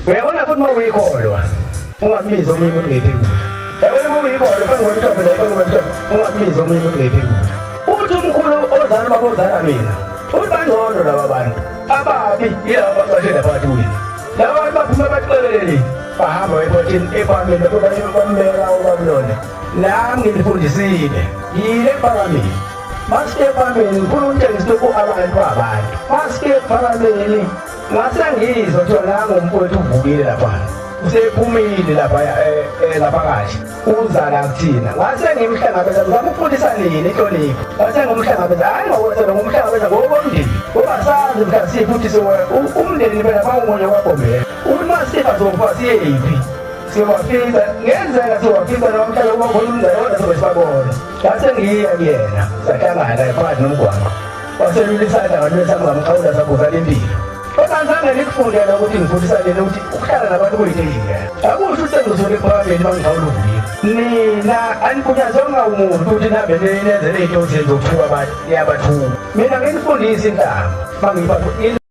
Uyabona futhi uma uyikholwa ungakubizi omunye umuntu ngephi kudla. Yabona uma uyikholwa fanele ngomhlophe la fanele ngomhlophe ungakubizi omunye umuntu ngephi kudla. Uthi umkhulu ozala ubaba ozala mina. Uthi bangcono laba bantu. Ababi yilaba abacashe lapha kuye. Laba bantu baphuma baxeleleni. Bahamba epothini ebameni lapho bambeka ubabulona. La ngilifundisile. Yile ephakamile. Masike ephakameni ngifuna ukutshengisa ukuthi abantu abantu. Masike ephakameni ngase ngizwa kuthiwa nangu umfowethu uvukile lapha usephumile lapha eh, eh, lapha kahle uza la kuthina ngase ngimhlangabeza ngizama ukufundisa nini inhlonipho ngase ngimhlangabeza hhayi ngokwesela ngimhlangabeza ngokomndeni ngoba sazi mhla sifuthi umndeni phela bawumunye kwabhombela ukuthi uma sifa sofa siyephi siyowafica ngenzeka siyowafica noma mhlawumbe kuba khona umzali kodwa sobe sibabona ngase ngiya kuyena sahlangana phakathi nomgwaqo waselula isandla ngalula sami ngamxhawula sabuzana impilo kodwa ngizange nikufundele ukuthi ngifundisa nini ukuthi ukuhlala nabantu kuyinto enjinga akusho ukuthi sengizosuka ekuphakameni uma ngixhawula uvukile nina anigunyazwanga umuntu ukuthi nihambe nenze ley'nto zenze ukuthuka abantu niyabathuka mina nginifundise inhlamba uma ngiyibapho.